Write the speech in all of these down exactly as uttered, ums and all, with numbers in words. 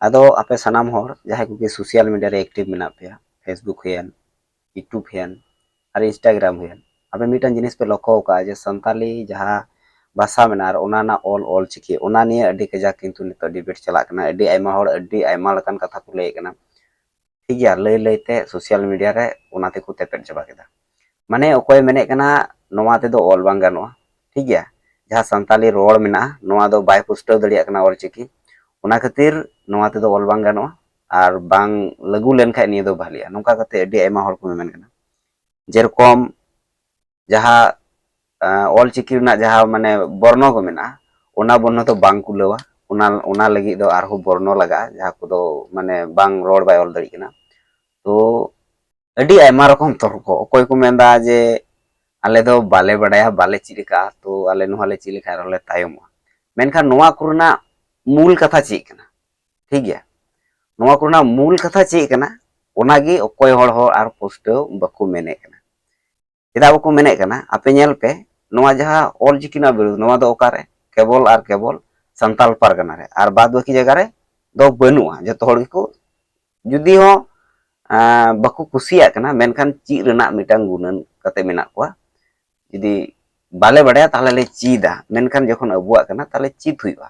ᱟᱫᱚ ᱟᱯᱮ ᱥᱟᱱᱟᱢ ᱦᱚᱲ ᱡᱟᱦᱟᱸᱭ ᱠᱚᱜᱮ ᱥᱳᱥᱟᱞ ᱢᱤᱰᱤᱭᱟ ᱨᱮ ᱮᱠᱴᱤᱵᱷ ᱢᱮᱱᱟᱜ ᱯᱮᱭᱟ, ᱯᱷᱮᱥᱵᱩᱠ ᱦᱩᱭᱮᱱ, ᱤᱭᱩᱴᱩᱵᱽ ᱦᱩᱭᱮᱱ, ᱟᱨ ᱤᱱᱥᱴᱟᱜᱨᱟᱢ ᱦᱩᱭᱮᱱ, ᱟᱯᱮ ᱢᱤᱫᱴᱟᱝ ᱡᱤᱱᱤᱥ ᱯᱮ ᱞᱚᱠᱠᱷᱚ ᱟᱠᱟᱫᱼᱟ ᱡᱮ ᱥᱟᱱᱛᱟᱞᱤ ᱡᱟᱦᱟᱸ ᱵᱷᱟᱥᱟ ᱢᱮᱱᱟᱜᱼᱟ ᱟᱨ ᱚᱱᱟ ᱨᱮᱱᱟᱜ ᱚᱞ, ᱚᱞ ᱪᱤᱠᱤ, ᱚᱱᱟ ᱱᱤᱭᱮ ᱟᱹᱰᱤ ᱠᱟᱡᱟᱠ ᱠᱤᱱᱛᱩ ᱱᱤᱛᱚᱜ ᱰᱤᱵᱮᱴ ᱪᱟᱞᱟᱜ ᱠᱟᱱᱟ᱾ ᱟᱹᱰᱤ ᱟᱭᱢᱟ ᱦᱚᱲ ᱟᱹᱰᱤ ᱟᱭᱢᱟ ᱞᱮᱠᱟᱱ ᱠᱟᱛᱷᱟ ᱠᱚ ᱞᱟᱹᱭᱮᱫ ᱠᱟᱱᱟ, ᱴᱷᱤᱠ ᱜᱮᱭᱟ, ᱞᱟᱹᱭ ᱞᱟᱹᱭᱛᱮ ᱥᱳᱥᱟᱞ ᱢᱤᱰᱤᱭᱟ ᱨᱮ ᱚᱱᱟ ᱛᱮᱠᱚ ᱛᱮᱯᱮᱫ ᱪᱟᱵᱟ ᱠᱮᱫᱟ᱾ ᱢᱟᱱᱮ ᱚᱠᱚᱭ ᱢᱮᱱᱮᱫ ᱠᱟᱱᱟ ᱱᱚᱣᱟ ᱛᱮᱫᱚ ᱚᱞ ᱵᱟᱝ ᱜᱟᱱᱚᱜᱼᱟ, ᱴᱷᱤᱠ ᱜᱮᱭᱟ, ᱡᱟᱦᱟᱸ ᱥᱟᱱᱛᱟᱞᱤ ᱨᱚᱲ ᱢᱮᱱᱟᱜᱼᱟ ᱱᱚᱣᱟ ᱫᱚ ᱵᱟᱭ ᱯᱩᱥᱴᱟᱹᱣ ᱫᱟᱲᱮᱭᱟᱜ ᱠᱟᱱᱟ ᱚᱞᱪᱤᱠᱤ, ᱚᱱᱟ ᱠᱷᱟᱹᱛᱤᱨ ᱱᱚᱣᱟ ᱛᱮᱫᱚ ᱚᱞ ᱵᱟᱝ ᱜᱟᱱᱚᱜᱼᱟ, ᱟᱨ ᱵᱟᱝ ᱞᱟᱹᱜᱩ ᱞᱮᱱᱠᱷᱟᱡ ᱱᱤᱭᱟᱹ ᱫᱚ ᱵᱷᱟᱞᱮᱜᱼᱟ, ᱱᱚᱝᱠᱟ ᱠᱟᱛᱮ ᱟᱹᱰᱤ ᱟᱭᱢᱟ ᱦᱚᱲ ᱠᱚ ᱢᱮᱢᱮᱱ ᱠᱟᱱᱟ᱾ ᱡᱮᱨᱚᱠᱚᱢ ᱡᱟᱦᱟᱸ ᱚᱞᱪᱤᱠᱤ ᱨᱮᱱᱟᱜ ᱡᱟᱦᱟᱸ ᱢᱟᱱᱮ ᱵᱚᱨᱱᱚ ᱠᱚ ᱢᱮᱱᱟᱜᱼᱟ, ᱚᱱᱟ ᱵᱚᱨᱱᱚ ᱫᱚ ᱵᱟᱝ ᱠᱩᱞᱟᱹᱣᱟ᱾ ᱚᱱᱟ ᱚᱱᱟ ᱞᱟᱹᱜᱤᱫ ᱫᱚ ᱟᱨᱦᱚᱸ ᱵᱚᱨᱱᱚ ᱞᱟᱜᱟᱜᱼᱟ, ᱡᱟᱦᱟᱸ ᱠᱚᱫᱚ ᱢᱟᱱᱮ ᱵᱟᱝ ᱨᱚᱲ ᱵᱟᱭ ᱚᱞ ᱫᱟᱲᱮᱭᱟᱜ ᱠᱟᱱᱟ᱾ ᱛᱚ ᱟᱹᱰᱤ ᱟᱭᱢᱟ ᱨᱚᱠᱚᱢ ᱛᱚᱨᱠᱚ᱾ ᱚᱠᱚᱭ ᱠᱚ ᱢᱮᱱᱫᱟ ᱡᱮ ᱟᱞᱮ ᱫᱚ ᱵᱟᱞᱮ ᱵᱟᱲᱟᱭᱟ, ᱵᱟᱞᱮ ᱪᱮᱫ ᱟᱠᱟᱫᱼᱟ, ᱛᱚ ᱟᱞᱮ ᱱᱚᱣᱟ ᱞᱮ ᱪᱮᱫ ᱞᱮᱠᱷᱟᱱ ᱟᱨᱦᱚᱸ ᱞᱮ ᱛᱟᱭᱚᱢᱚᱜᱼᱟ᱾ ᱢᱮᱱᱠᱷᱟᱱ ᱱᱚᱣᱟ ᱠᱚᱨᱮᱱᱟᱜ ᱢᱩᱞ ᱠᱟᱛᱷᱟ ᱪᱮᱫ ᱠᱟᱱᱟ? ᱴᱷᱤᱠ ᱜᱮᱭᱟ, ᱱᱚᱣᱟ ᱠᱚᱨᱮᱱᱟᱜ ᱢᱩᱞ ᱠᱟᱛᱷᱟ ᱪᱮᱫ ᱠᱟᱱᱟ? ᱚᱱᱟᱜᱮ ᱚᱠᱚᱭ ᱦᱚᱲ ᱦᱚᱸ ᱟᱨ ᱯᱩᱥᱴᱟᱹᱣ ᱵᱟᱠᱚ ᱢᱮᱱᱮᱫ ᱠᱟᱱᱟ᱾ ᱪᱮᱫᱟᱜ ᱵᱟᱠᱚ ᱢᱮᱱᱮᱫ ᱠᱟᱱᱟ? ᱟᱯᱮ ᱧᱮᱞ ᱯᱮ, ᱱᱚᱣᱟ ᱡᱟᱦᱟᱸ ᱚᱞᱪᱤᱠᱤ ᱨᱮᱱᱟᱜ ᱵᱤᱨᱩᱫᱷ, ᱱᱚᱣᱟ ᱫᱚ ᱚᱠᱟᱨᱮ? ᱠᱮᱵᱚᱞ ᱟᱨ ᱠᱮᱵᱚᱞ ᱥᱟᱱᱛᱟᱲ ᱯᱟᱨᱜᱟᱱᱟ ᱨᱮ, ᱟᱨ ᱵᱟᱫ ᱵᱟᱹᱠᱤ ᱡᱟᱭᱜᱟ ᱨᱮ ᱫᱚ ᱵᱟᱹᱱᱩᱜᱼᱟ᱾ ᱡᱚᱛᱚ ᱦᱚᱲ ᱜᱮᱠᱚ, ᱡᱩᱫᱤ ᱦᱚᱸ ᱵᱟᱠᱚ ᱠᱩᱥᱤᱭᱟᱜ ᱠᱟᱱᱟ, ᱢᱮᱱᱠᱷᱟᱱ ᱪᱮᱫ ᱨᱮᱱᱟᱜ ᱢᱤᱫᱴᱟᱝ ᱜᱩᱱᱟᱹᱱ ᱠᱟᱛᱮ ᱢᱮᱱᱟᱜ ᱠᱚᱣᱟ᱾ ᱡᱩᱫᱤ ᱵᱟᱞᱮ ᱵᱟᱲᱟᱭᱟ ᱛᱟᱦᱞᱮ ᱞᱮ ᱪᱮᱫᱟ, ᱢᱮᱱᱠᱷᱟᱱ ᱡᱚᱠᱷᱚᱱ ᱟᱵᱚᱣᱟᱜ ᱠᱟᱱᱟ ᱛᱟᱦᱞᱮ ᱪᱮᱫ ᱦᱩᱭᱩᱜᱼᱟ,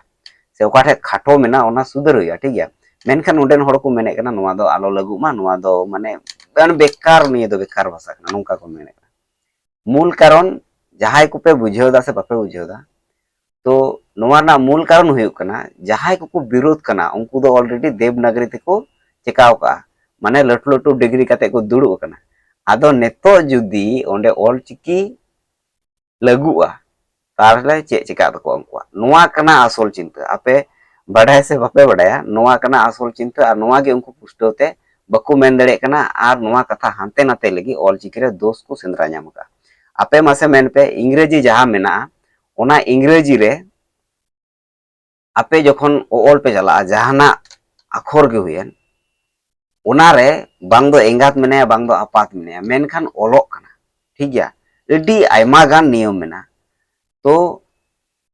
ᱥᱮ ᱚᱠᱟ ᱴᱷᱮᱡ ᱠᱷᱟᱴᱚ ᱢᱮᱱᱟᱜᱼᱟ ᱚᱱᱟ ᱥᱩᱫᱷᱟᱹᱨ ᱦᱩᱭᱩᱜᱼᱟ, ᱴᱷᱤᱠ ᱜᱮᱭᱟ᱾ ᱢᱮᱱᱠᱷᱟᱱ ᱚᱸᱰᱮᱱ ᱦᱚᱲ ᱠᱚ ᱢᱮᱱᱮᱫ ᱠᱟᱱᱟ ᱱᱚᱣᱟ ᱫᱚ ᱟᱞᱚ ᱞᱟᱹᱜᱩᱜ ᱢᱟ, ᱱᱚᱣᱟ ᱫᱚ ᱢᱟᱱᱮ ᱵᱮᱠᱟᱨ, ᱱᱤᱭᱟᱹ ᱫᱚ ᱵᱮᱠᱟᱨ ᱵᱷᱟᱥᱟ ᱠᱟᱱᱟ, ᱱᱚᱝᱠᱟ ᱠᱚ ᱢᱮᱱᱮᱫ ᱠᱟᱱᱟ᱾ ᱢᱩᱞ ᱠᱟᱨᱚᱱ ᱡᱟᱦᱟᱸᱭ ᱠᱚᱯᱮ ᱵᱩᱡᱷᱟᱹᱣ ᱫᱟ ᱥᱮ ᱵᱟᱯᱮ ᱵᱩᱡᱷᱟᱹᱣ ᱫᱟ, ᱛᱚ ᱱᱚᱣᱟ ᱨᱮᱱᱟᱜ ᱢᱩᱞ ᱠᱟᱨᱚᱱ ᱦᱩᱭᱩᱜ ᱠᱟᱱᱟ ᱡᱟᱦᱟᱸᱭ ᱠᱚᱠᱚ ᱵᱤᱨᱳᱫᱷ ᱠᱟᱱᱟ ᱩᱱᱠᱩ ᱫᱚ ᱚᱞᱨᱮᱰᱤ ᱫᱮᱵᱽᱱᱟᱜᱽᱨᱤ ᱛᱮᱠᱚ ᱪᱮᱠᱟᱣ ᱠᱟᱜᱼᱟ, ᱢᱟᱱᱮ ᱞᱟᱹᱴᱩ ᱞᱟᱹᱴᱩ ᱰᱤᱜᱽᱨᱤ ᱠᱟᱛᱮ ᱠᱚ ᱫᱩᱲᱩᱵ ᱟᱠᱟᱱᱟ᱾ ᱟᱫᱚ ᱱᱤᱛᱚᱜ ᱡᱩᱫᱤ ᱚᱸᱰᱮ ᱚᱞᱪᱤᱠᱤ ᱞᱟᱹᱜᱩᱜᱼᱟ, ᱛᱟᱦᱚᱞᱮ ᱪᱮᱫ ᱪᱮᱠᱟᱜ ᱛᱟᱠᱚᱣᱟ ᱩᱱᱠᱩᱣᱟᱜ? ᱱᱚᱣᱟ ᱠᱟᱱᱟ ᱟᱥᱚᱞ ᱪᱤᱱᱛᱟᱹ᱾ ᱟᱯᱮ ᱵᱟᱰᱟᱭ ᱥᱮ ᱵᱟᱯᱮ ᱵᱟᱰᱟᱭᱟ, ᱱᱚᱣᱟ ᱠᱟᱱᱟ ᱟᱥᱚᱞ ᱪᱤᱱᱛᱟᱹ, ᱟᱨ ᱱᱚᱣᱟ ᱜᱮ ᱩᱱᱠᱩ ᱯᱩᱥᱴᱟᱹᱣ ᱛᱮ ᱵᱟᱠᱚ ᱢᱮᱱ ᱫᱟᱲᱮᱭᱟᱜ ᱠᱟᱱᱟ, ᱟᱨ ᱱᱚᱣᱟ ᱠᱟᱛᱷᱟ ᱦᱟᱱᱛᱮ ᱱᱟᱛᱮ ᱞᱟᱹᱜᱤᱫ ᱚᱞᱪᱤᱠᱤ ᱨᱮ ᱫᱳᱥ ᱠᱚ ᱥᱮᱸᱫᱽᱨᱟ ᱧᱟᱢ ᱟᱠᱟᱫᱼᱟ᱾ ᱟᱯᱮ ᱢᱟᱥᱮ ᱢᱮᱱ ᱯᱮ, ᱤᱝᱨᱮᱡᱤ ᱡᱟᱦᱟᱸ ᱢᱮᱱᱟᱜᱼᱟ, ᱚᱱᱟ ᱤᱝᱨᱮᱡᱤ ᱨᱮ ᱟᱯᱮ ᱡᱚᱠᱷᱚᱱ ᱚᱞ ᱯᱮ ᱪᱟᱞᱟᱜᱼᱟ, ᱡᱟᱦᱟᱱᱟᱜ ᱟᱠᱷᱚᱨ ᱜᱮ ᱦᱩᱭᱮᱱ, ᱚᱱᱟᱨᱮ ᱵᱟᱝ ᱫᱚ ᱮᱸᱜᱟᱛ ᱢᱮᱱᱟᱭᱟ, ᱵᱟᱝ ᱫᱚ ᱟᱯᱟᱛ ᱢᱮᱱᱟᱭᱟ, ᱢᱮᱱᱠᱷᱟᱱ ᱚᱞᱚᱜ ᱠᱟᱱᱟ, ᱴᱷᱤᱠ ᱜᱮᱭᱟ? ᱟᱹᱰᱤ ᱟᱭᱢᱟ ᱜᱟᱱ ᱱᱤᱭᱚᱢ ᱢᱮᱱᱟᱜᱼᱟ᱾ ᱛᱚ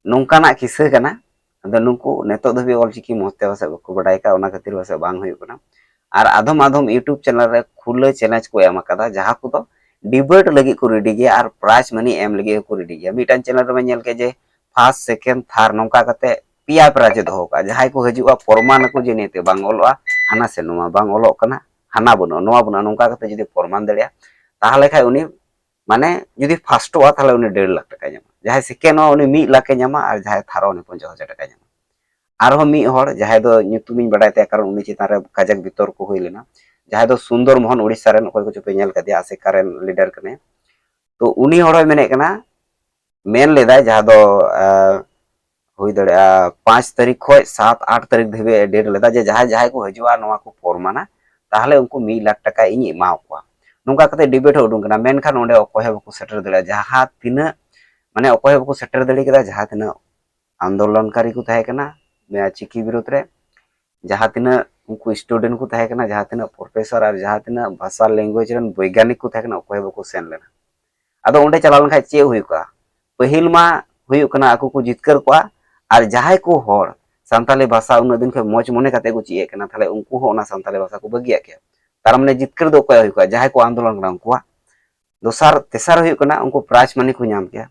ᱱᱚᱝᱠᱟᱱᱟᱜ ᱠᱤᱥᱟᱹ ᱠᱟᱱᱟ, ᱟᱫᱚ ᱱᱩᱠᱩ ᱱᱤᱛᱚᱜ ᱫᱷᱟᱹᱵᱤᱡ ᱚᱞᱪᱤᱠᱤ ᱢᱚᱡᱽ ᱛᱮ ᱯᱟᱥᱮᱡ ᱵᱟᱠᱚ ᱵᱟᱰᱟᱭ ᱠᱟᱜ, ᱚᱱᱟ ᱠᱷᱟᱹᱛᱤᱨ ᱯᱟᱥᱮᱡ ᱵᱟᱝ ᱦᱩᱭᱩᱜ ᱠᱟᱱᱟ᱾ ᱟᱨ ᱟᱫᱚᱢ ᱟᱫᱚᱢ YouTube ᱪᱮᱱᱮᱞ ᱨᱮ ᱠᱷᱩᱞᱟᱹ ᱪᱮᱞᱮᱧᱡᱽ ᱠᱚ ᱮᱢ ᱟᱠᱟᱫᱟ, ᱡᱟᱦᱟᱸ ᱠᱚᱫᱚ ᱰᱤᱵᱮᱴ ᱞᱟᱹᱜᱤᱫ ᱠᱚ ᱨᱮᱰᱤ ᱜᱮᱭᱟ ᱟᱨ ᱯᱨᱟᱭᱤᱡᱽ ᱢᱟᱱᱤ ᱮᱢ ᱞᱟᱹᱜᱤᱫ ᱦᱚᱸᱠᱚ ᱨᱮᱰᱤ ᱜᱮᱭᱟ᱾ ᱢᱤᱫᱴᱟᱝ ᱪᱮᱱᱮᱞ ᱨᱮᱵᱮᱱ ᱧᱮᱞ ᱠᱮᱫ ᱡᱮ ᱯᱷᱟᱥᱴ, ᱥᱮᱠᱮᱱᱰ, ᱛᱷᱟᱨᱰ ᱱᱚᱝᱠᱟ ᱠᱟᱛᱮ ᱯᱮᱭᱟ ᱯᱨᱟᱭᱤᱡᱽ ᱮ ᱫᱚᱦᱚ ᱠᱟᱜᱼᱟ᱾ ᱡᱟᱦᱟᱸᱭ ᱠᱚ ᱦᱤᱡᱩᱜᱼᱟ ᱯᱨᱚᱢᱟᱱ ᱟᱠᱚ ᱡᱮ ᱱᱤᱭᱟᱹᱛᱮ ᱵᱟᱝ ᱚᱞᱚᱜᱼᱟ, ᱦᱟᱱᱟ ᱥᱮ ᱱᱚᱣᱟ ᱵᱟᱝ ᱚᱞᱚᱜ ᱠᱟᱱᱟ, ᱦᱟᱱᱟ ᱵᱟᱹᱱᱩᱜᱼᱟ, ᱱᱚᱣᱟ ᱵᱟᱹᱱᱩᱜᱼᱟ, ᱱᱚᱝᱠᱟ ᱠᱟᱛᱮ ᱡᱩᱫᱤ ᱯᱨᱚᱢᱟᱱ ᱫᱟᱲᱮᱭᱟᱜᱼᱟ, ᱛᱟᱦᱚᱞᱮ ᱠᱷᱟᱡ ᱩᱱᱤ ᱢᱟᱱᱮ ᱡᱩᱫᱤ ᱯᱷᱟᱥᱴᱚᱜᱼᱟ ᱛᱟᱦᱚᱞᱮ ᱩᱱᱤ ᱰᱮᱲ ᱞᱟᱠᱷ ᱴᱟᱠᱟᱭ ᱧᱟᱢᱟ, ᱡᱟᱦᱟᱸᱭ ᱥᱮᱠᱮᱱᱰᱚᱜᱼᱟ ᱩᱱᱤ ᱢᱤᱫ ᱞᱟᱠᱷ ᱮ ᱧᱟᱢᱟ, ᱟᱨ ᱡᱟᱦᱟᱸᱭ ᱛᱷᱟᱨᱰᱚᱜᱼᱟ ᱩᱱᱤ ᱯᱚᱧᱪᱟᱥ ᱦᱟᱡᱟᱨ ᱴᱟᱠᱟᱭ ᱧᱟᱢᱟ᱾ ᱟᱨᱦᱚᱸ ᱢᱤᱫ ᱦᱚᱲ ᱡᱟᱦᱟᱸᱭ ᱫᱚ ᱧᱩᱛᱩᱢᱤᱧ ᱵᱟᱰᱟᱭ ᱛᱟᱭᱟ, ᱠᱟᱨᱚᱱ ᱩᱱᱤ ᱪᱮᱛᱟᱱ ᱨᱮ ᱠᱟᱡᱟᱠ ᱵᱤᱛᱚᱨᱠᱚ ᱦᱩᱭ ᱞᱮᱱᱟ, ᱡᱟᱦᱟᱸᱭ ᱫᱚ ᱥᱩᱱᱫᱚᱨ ᱢᱳᱦᱚᱱ ᱩᱲᱤᱥᱥᱟ ᱨᱮᱱ, ᱚᱠᱚᱭ ᱠᱚᱪᱚ ᱯᱮ ᱧᱮᱞ ᱠᱟᱫᱮᱭᱟ, ᱟᱥᱮᱠᱟ ᱨᱮᱱ ᱞᱤᱰᱟᱨ ᱠᱟᱱᱟᱭ᱾ ᱛᱚ ᱩᱱᱤ ᱦᱚᱲ ᱦᱚᱸᱭ ᱢᱮᱱᱮᱫ ᱠᱟᱱᱟ, ᱢᱮᱱ ᱞᱮᱫᱟᱭ ᱡᱟᱦᱟᱸ ᱫᱚ ᱟᱸ, ᱦᱩᱭ ᱫᱟᱲᱮᱭᱟᱜᱼᱟ ᱯᱟᱸᱪ ᱛᱟᱹᱨᱤᱠᱷ ᱠᱷᱚᱱ ᱥᱟᱛ ᱟᱴ ᱛᱟᱹᱨᱤᱠᱷ ᱫᱷᱟᱹᱵᱤᱡ ᱮ ᱰᱮᱴ ᱞᱮᱫᱟ ᱡᱮ ᱡᱟᱦᱟᱸᱭ ᱡᱟᱦᱟᱸᱭ ᱠᱚ ᱦᱤᱡᱩᱜᱼᱟ ᱱᱚᱣᱟ ᱠᱚ ᱯᱨᱚᱢᱟᱱᱟ, ᱛᱟᱦᱚᱞᱮ ᱩᱱᱠᱩ ᱢᱤᱫ ᱞᱟᱠᱷ ᱴᱟᱠᱟ ᱤᱧ ᱮᱢᱟ ᱠᱚᱣᱟ᱾ ᱱᱚᱝᱠᱟ ᱠᱟᱛᱮ ᱰᱤᱵᱮᱴ ᱦᱚᱸ ᱩᱰᱩᱝ ᱠᱟᱱᱟ, ᱢᱮᱱᱠᱷᱟᱱ ᱚᱸᱰᱮ ᱚᱠᱚᱭ ᱦᱚᱸ ᱵᱟᱠᱚ ᱥᱮᱴᱮᱨ ᱫᱟᱲᱮᱭᱟᱜᱼᱟ᱾ ᱡᱟᱦᱟᱸ ᱛᱤᱱᱟᱹᱜ ᱢᱟᱱᱮ ᱚᱠᱚᱭ ᱦᱚᱸ ᱵᱟᱠᱚ ᱥᱮᱴᱮᱨ ᱫᱟᱲᱮ ᱠᱮᱫᱟ, ᱡᱟᱦᱟᱸ ᱛᱤᱱᱟᱹᱜ ᱟᱱᱫᱳᱞᱚᱱᱠᱟᱨᱤ ᱠᱚ ᱛᱟᱦᱮᱸ ᱠᱟᱱᱟ ᱪᱤᱠᱤ ᱵᱤᱨᱩᱫᱽ ᱨᱮ, ᱡᱟᱦᱟᱸ ᱛᱤᱱᱟᱹᱜ ᱩᱱᱠᱩ ᱥᱴᱩᱰᱮᱱᱴ ᱠᱚ ᱛᱟᱦᱮᱸ ᱠᱟᱱᱟ, ᱡᱟᱦᱟᱸ ᱛᱤᱱᱟᱹᱜ ᱯᱨᱚᱯᱷᱮᱥᱚᱨ ᱟᱨ ᱡᱟᱦᱟᱸ ᱛᱤᱱᱟᱹᱜ ᱵᱷᱟᱥᱟ ᱞᱮᱝᱜᱩᱭᱮᱡᱽ ᱨᱮᱱ ᱵᱳᱭᱜᱟᱱᱤᱠ ᱠᱚ ᱛᱟᱦᱮᱸ ᱠᱟᱱᱟ, ᱚᱠᱚᱭ ᱦᱚᱸ ᱵᱟᱠᱚ ᱥᱮᱱ ᱞᱮᱱᱟ᱾ ᱟᱫᱚ ᱚᱸᱰᱮ ᱪᱟᱞᱟᱣ ᱞᱮᱱᱠᱷᱟᱱ ᱪᱮᱫ ᱦᱩᱭ ᱠᱚᱜᱼᱟ? ᱯᱟᱹᱦᱤᱞ ᱢᱟ ᱦᱩᱭᱩᱜ ᱠᱟᱱᱟ ᱟᱠᱚ ᱠᱚ ᱡᱤᱛᱠᱟᱹᱨ ᱠᱚᱜᱼᱟ, ᱟᱨ ᱡᱟᱦᱟᱸᱭ ᱠᱚ ᱦᱚᱲ ᱥᱟᱱᱛᱟᱞᱤ ᱵᱷᱟᱥᱟ ᱩᱱᱟᱹᱜ ᱫᱤᱱ ᱠᱷᱚᱱ ᱢᱚᱡᱽ ᱢᱚᱱᱮ ᱠᱟᱛᱮ ᱠᱚ ᱪᱮᱫ ᱮᱫ ᱠᱟᱱᱟ, ᱛᱟᱦᱞᱮ ᱩᱱᱠᱩ ᱦᱚᱸ ᱚᱱᱟ ᱥᱟᱱᱛᱟᱞᱤ ᱵᱷᱟᱥᱟ ᱠᱚ ᱵᱟᱹᱜᱤᱭᱟᱜ ᱠᱮᱭᱟ᱾ ᱛᱟᱨ ᱢᱟᱱᱮ ᱡᱤᱛᱠᱟᱹᱨ ᱫᱚ ᱚᱠᱚᱭᱟᱜ ᱦᱩᱭ ᱠᱚᱜᱼᱟ? ᱡᱟᱦᱟᱸᱭ ᱠᱚ ᱟᱱᱫᱳᱞᱚᱱ ᱠᱟᱱᱟ ᱩᱱᱠᱩᱣᱟᱜ᱾ ᱫᱚᱥᱟᱨ, ᱛᱮᱥᱟᱨ ᱦᱩᱭᱩᱜ ᱠᱟᱱᱟ ᱩᱱᱠᱩ ᱯᱨᱟᱭᱤᱡᱽ ᱢᱟᱱᱤ ᱠᱚ ᱧᱟᱢ ᱠᱮᱭᱟ᱾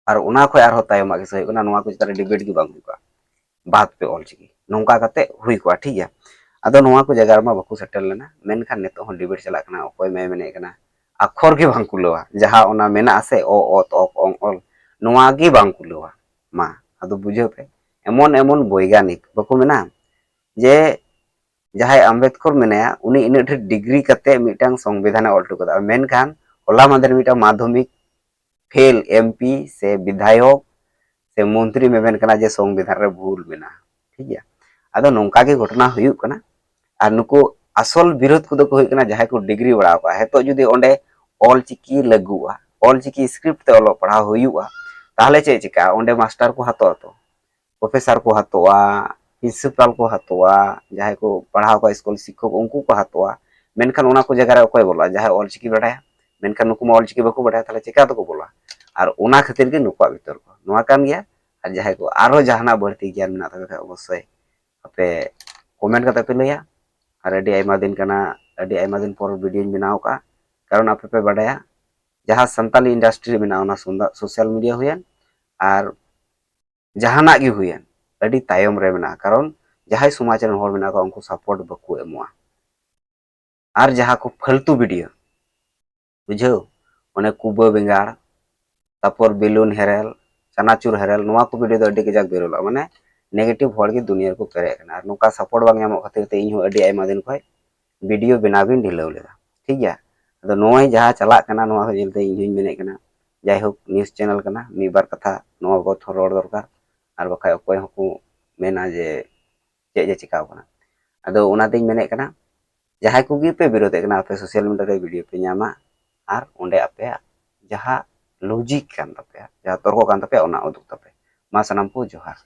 ᱟᱨ ᱚᱱᱟ ᱠᱷᱚᱱ ᱟᱨᱦᱚᱸ ᱛᱟᱭᱚᱢᱟᱜ ᱠᱤᱥᱟᱹ ᱦᱩᱭᱩᱜ ᱠᱟᱱᱟ, ᱱᱚᱣᱟ ᱠᱚ ᱪᱮᱛᱟᱱ ᱨᱮ ᱰᱤᱵᱮᱴ ᱜᱮ ᱵᱟᱝ ᱦᱩᱭ ᱠᱚᱜᱼᱟ, ᱵᱟᱫ ᱯᱮ ᱚᱞ ᱪᱤᱠᱤ, ᱱᱚᱝᱠᱟ ᱠᱟᱛᱮ ᱦᱩᱭ ᱠᱚᱜᱼᱟ, ᱴᱷᱤᱠ ᱜᱮᱭᱟ᱾ ᱟᱫᱚ ᱱᱚᱣᱟ ᱠᱚ ᱡᱟᱭᱜᱟ ᱨᱮᱢᱟ ᱵᱟᱠᱚ ᱥᱮᱴᱮᱨ ᱞᱮᱱᱟ, ᱢᱮᱱᱠᱷᱟᱱ ᱱᱤᱛᱚᱜ ᱦᱚᱸ ᱰᱤᱵᱮᱴ ᱪᱟᱞᱟᱜ ᱠᱟᱱᱟ᱾ ᱚᱠᱚᱭ ᱢᱟᱭ ᱢᱮᱱᱮᱫ ᱠᱟᱱᱟ ᱟᱠᱷᱚᱨ ᱜᱮ ᱵᱟᱝ ᱠᱩᱞᱟᱹᱣᱟ, ᱡᱟᱦᱟᱸ ᱚᱱᱟ ᱢᱮᱱᱟᱜ ᱟᱥᱮ ᱚ, ᱚᱛ, ᱚᱠ, ᱚᱝ, ᱚᱞ, ᱱᱚᱣᱟ ᱜᱮ ᱵᱟᱝ ᱠᱩᱞᱟᱹᱣᱟ᱾ ᱢᱟ ᱟᱫᱚ ᱵᱩᱡᱷᱟᱹᱣ ᱯᱮ, ᱮᱢᱚᱱ ᱮᱢᱚᱱ ᱵᱳᱭᱜᱟᱱᱤᱠ ᱵᱟᱠᱚ ᱢᱮᱱᱟ ᱡᱮ ᱡᱟᱦᱟᱸᱭ ᱟᱢᱵᱮᱫᱠᱚᱨ ᱢᱮᱱᱟᱭᱟ, ᱩᱱᱤ ᱤᱱᱟᱹᱜ ᱰᱷᱮᱨ ᱰᱤᱜᱽᱨᱤ ᱠᱟᱛᱮ ᱢᱤᱫᱴᱟᱝ ᱥᱚᱝᱵᱤᱫᱷᱟᱱᱮ ᱚᱞ ᱦᱚᱴᱚ ᱠᱟᱫᱟ, ᱢᱮᱱᱠᱷᱟᱱ ᱦᱚᱞᱟ ᱢᱟᱫᱷᱮᱨ ᱢᱤᱫᱴᱟᱝ ᱢᱟᱫᱽᱫᱷᱚᱢᱤᱠ ᱯᱷᱮᱞ ᱮᱢᱯᱤ ᱥᱮ ᱵᱤᱫᱷᱟᱭᱚᱠ ᱥᱮ ᱢᱚᱱᱛᱨᱤ ᱢᱮᱢᱮᱱ ᱠᱟᱱᱟ ᱡᱮ ᱥᱚᱝᱵᱤᱫᱷᱟᱱ ᱨᱮ ᱵᱷᱩᱞ ᱢᱮᱱᱟᱜᱼᱟ, ᱴᱷᱤᱠ ᱜᱮᱭᱟ᱾ ᱟᱫᱚ ᱱᱚᱝᱠᱟ ᱜᱮ ᱜᱷᱚᱴᱚᱱᱟ ᱦᱩᱭᱩᱜ ᱠᱟᱱᱟ᱾ ᱟᱨ ᱱᱩᱠᱩ ᱟᱥᱚᱞ ᱵᱤᱨᱳᱫᱷ ᱠᱚᱫᱚ ᱠᱚ ᱦᱩᱭᱩᱜ ᱠᱟᱱᱟ ᱡᱟᱦᱟᱸᱭ ᱠᱚ ᱰᱤᱜᱽᱨᱤ ᱵᱟᱲᱟ ᱟᱠᱟᱫᱼᱟ᱾ ᱱᱤᱛᱚᱜ ᱡᱩᱫᱤ ᱚᱸᱰᱮ ᱚᱞ ᱪᱤᱠᱤ ᱞᱟᱹᱜᱩᱜᱼᱟ, ᱚᱞ ᱪᱤᱠᱤ ᱥᱠᱨᱤᱯᱴ ᱛᱮ ᱚᱞᱚᱜ ᱯᱟᱲᱦᱟᱣ ᱦᱩᱭᱩᱜᱼᱟ, ᱛᱟᱦᱚᱞᱮ ᱪᱮᱫ ᱪᱤᱠᱟᱹᱜᱼᱟ? ᱚᱸᱰᱮ ᱢᱟᱥᱴᱟᱨ ᱠᱚ ᱦᱟᱛᱟᱣᱟ ᱛᱚ, ᱯᱨᱚᱯᱷᱮᱥᱟᱨ ᱠᱚ ᱦᱟᱛᱟᱣᱟ, ᱯᱨᱤᱱᱥᱤᱯᱟᱞ ᱠᱚ ᱦᱟᱛᱟᱣᱟ, ᱡᱟᱦᱟᱸᱭ ᱠᱚ ᱯᱟᱲᱦᱟᱣ ᱠᱚᱣᱟ ᱥᱠᱩᱞ ᱥᱤᱠᱠᱷᱚᱠ, ᱩᱱᱠᱩ ᱠᱚ ᱦᱟᱛᱟᱣᱟ᱾ ᱢᱮᱱᱠᱷᱟᱱ ᱚᱱᱟ ᱠᱚ ᱡᱟᱭᱜᱟ ᱨᱮ ᱚᱠᱚᱭ ᱵᱚᱞᱚᱜᱼᱟ? ᱡᱟᱦᱟᱸᱭ ᱚᱞ ᱪᱤᱠᱤ ᱵᱟᱰᱟᱭᱟ᱾ ᱢᱮᱱᱠᱷᱟᱱ ᱱᱩᱠᱩ ᱢᱟ ᱚᱞ ᱪᱤᱠᱤ ᱵᱟᱠᱚ ᱵᱟᱰᱟᱭᱟ, ᱛᱟᱦᱚᱞᱮ ᱪᱮᱠᱟ ᱛᱮᱠᱚ ᱵᱚᱞᱚᱜᱼᱟ? ᱟᱨ ᱚᱱᱟ ᱠᱷᱟᱹᱛᱤᱨ ᱜᱮ ᱱᱩᱠᱩᱣᱟᱜ ᱵᱤᱛᱚᱨᱠᱚ ᱱᱚᱣᱟ ᱠᱟᱱ ᱜᱮᱭᱟ᱾ ᱟᱨ ᱡᱟᱦᱟᱸᱭ ᱠᱚ ᱟᱨᱦᱚᱸ ᱡᱟᱦᱟᱱᱟᱜ ᱵᱟᱹᱲᱛᱤ ᱜᱮᱭᱟᱱ ᱢᱮᱱᱟᱜ ᱛᱟᱯᱮ ᱠᱷᱟᱱ ᱚᱵᱚᱥᱥᱳᱭ ᱟᱯᱮ ᱠᱚᱢᱮᱱᱴ ᱠᱟᱛᱮ ᱯᱮ ᱞᱟᱹᱭᱟ᱾ ᱟᱨ ᱟᱹᱰᱤ ᱟᱭᱢᱟ ᱫᱤᱱ ᱠᱟᱱᱟ, ᱟᱹᱰᱤ ᱟᱭᱢᱟ ᱫᱤᱱ ᱯᱚᱨ ᱵᱷᱤᱰᱤᱭᱳᱧ ᱵᱮᱱᱟᱣ ᱟᱠᱟᱫᱼᱟ, ᱠᱟᱨᱚᱱ ᱟᱯᱮ ᱯᱮ ᱵᱟᱰᱟᱭᱟ ᱡᱟᱦᱟᱸ ᱥᱟᱱᱛᱟᱞᱤ ᱤᱱᱰᱟᱥᱴᱨᱤ ᱨᱮ ᱢᱮᱱᱟᱜᱼᱟ ᱚᱱᱟ ᱥᱳᱥᱟᱞ ᱢᱤᱰᱤᱭᱟ ᱦᱩᱭᱮᱱ ᱟᱨ ᱡᱟᱦᱟᱱᱟᱜ ᱜᱮ ᱦᱩᱭᱮᱱ ᱟᱹᱰᱤ ᱛᱟᱭᱚᱢ ᱨᱮ ᱢᱮᱱᱟᱜᱼᱟ, ᱠᱟᱨᱚᱱ ᱡᱟᱦᱟᱸᱭ ᱥᱚᱢᱟᱡᱽ ᱨᱮᱱ ᱦᱚᱲ ᱢᱮᱱᱟᱜ ᱠᱚᱣᱟ ᱩᱱᱠᱩ ᱥᱟᱯᱳᱨᱴ ᱵᱟᱠᱚ ᱮᱢᱚᱜᱼᱟ᱾ ᱟᱨ ᱡᱟᱦᱟᱸ ᱠᱚ ᱯᱷᱟᱹᱞᱛᱩ ᱵᱷᱤᱰᱤᱭᱳ, ᱵᱩᱡᱷᱟᱹᱣ, ᱚᱱᱮ ᱠᱩᱵᱟᱹ ᱵᱮᱸᱜᱟᱲ, ᱛᱟᱨᱯᱚᱨ ᱵᱮᱞᱩᱱ ᱦᱮᱨᱮᱞ, ᱪᱟᱱᱟᱪᱩᱨ ᱦᱮᱨᱮᱞ, ᱱᱚᱣᱟ ᱠᱚ ᱵᱷᱤᱰᱤᱭᱳ ᱫᱚ ᱟᱹᱰᱤ ᱠᱟᱡᱟᱠ ᱵᱷᱟᱭᱨᱟᱞᱚᱜᱼᱟ᱾ ᱢᱟᱱᱮ ᱱᱮᱜᱮᱴᱤᱵᱷ ᱦᱚᱲ ᱜᱮ ᱫᱩᱱᱤᱭᱟᱹ ᱨᱮᱠᱚ ᱯᱮᱨᱮᱡ ᱟᱠᱟᱱᱟ᱾ ᱟᱨ ᱱᱚᱝᱠᱟ ᱥᱟᱯᱳᱨᱴ ᱵᱟᱝ ᱧᱟᱢᱚᱜ ᱠᱷᱟᱹᱛᱤᱨ ᱛᱮ ᱤᱧ ᱦᱚᱸ ᱟᱹᱰᱤ ᱟᱭᱢᱟ ᱫᱤᱱ ᱠᱷᱚᱱ ᱵᱷᱤᱰᱤᱭᱳ ᱵᱮᱱᱟᱣ ᱜᱤᱧ ᱰᱷᱤᱞᱟᱹᱣ ᱞᱮᱫᱟ, ᱴᱷᱤᱠ ᱜᱮᱭᱟ᱾ ᱟᱫᱚ ᱱᱚᱜᱼᱚᱭ ᱡᱟᱦᱟᱸ ᱪᱟᱞᱟᱜ ᱠᱟᱱᱟ ᱱᱚᱣᱟ ᱠᱚ ᱧᱮᱞᱛᱮ ᱤᱧ ᱦᱚᱸᱧ ᱢᱮᱱᱮᱫ ᱠᱟᱱᱟ, ᱡᱟᱭᱦᱳᱠ ᱱᱤᱭᱩᱡᱽ ᱪᱮᱱᱮᱞ ᱠᱟᱱᱟ, ᱢᱤᱫ ᱵᱟᱨ ᱠᱟᱛᱷᱟ ᱱᱚᱣᱟ ᱵᱟᱵᱚᱫ ᱦᱚᱸ ᱨᱚᱲ ᱫᱚᱨᱠᱟᱨ, ᱟᱨ ᱵᱟᱠᱷᱟᱡ ᱚᱠᱚᱭ ᱦᱚᱸᱠᱚ ᱢᱮᱱᱟ ᱡᱮ ᱪᱮᱫ ᱡᱮ ᱪᱤᱠᱟᱹᱣ ᱠᱟᱱᱟ᱾ ᱟᱫᱚ ᱚᱱᱟᱛᱤᱧ ᱢᱮᱱᱮᱫ ᱠᱟᱱᱟ, ᱡᱟᱦᱟᱸᱭ ᱠᱚᱜᱮ ᱯᱮ ᱵᱤᱨᱳᱫᱮᱫ ᱠᱟᱱᱟ, ᱟᱯᱮ ᱥᱳᱥᱟᱞ ᱢᱤᱰᱤᱭᱟ ᱨᱮ ᱵᱷᱤᱰᱤᱭᱳ ᱯᱮ ᱧᱟᱢᱟ ᱟᱨ ᱚᱸᱰᱮ ᱟᱯᱮᱭᱟᱜ ᱡᱟᱦᱟᱸ ᱞᱚᱡᱤᱠ ᱠᱟᱱ ᱛᱟᱯᱮᱭᱟ, ᱡᱟᱦᱟᱸ ᱛᱚᱨᱠᱚ ᱠᱟᱱ ᱛᱟᱯᱮᱭᱟ, ᱚᱱᱟ ᱩᱫᱩᱜ ᱛᱟᱯᱮ᱾ ᱢᱟ ᱥᱟᱱᱟᱢ ᱠᱚ ᱡᱚᱦᱟᱨ᱾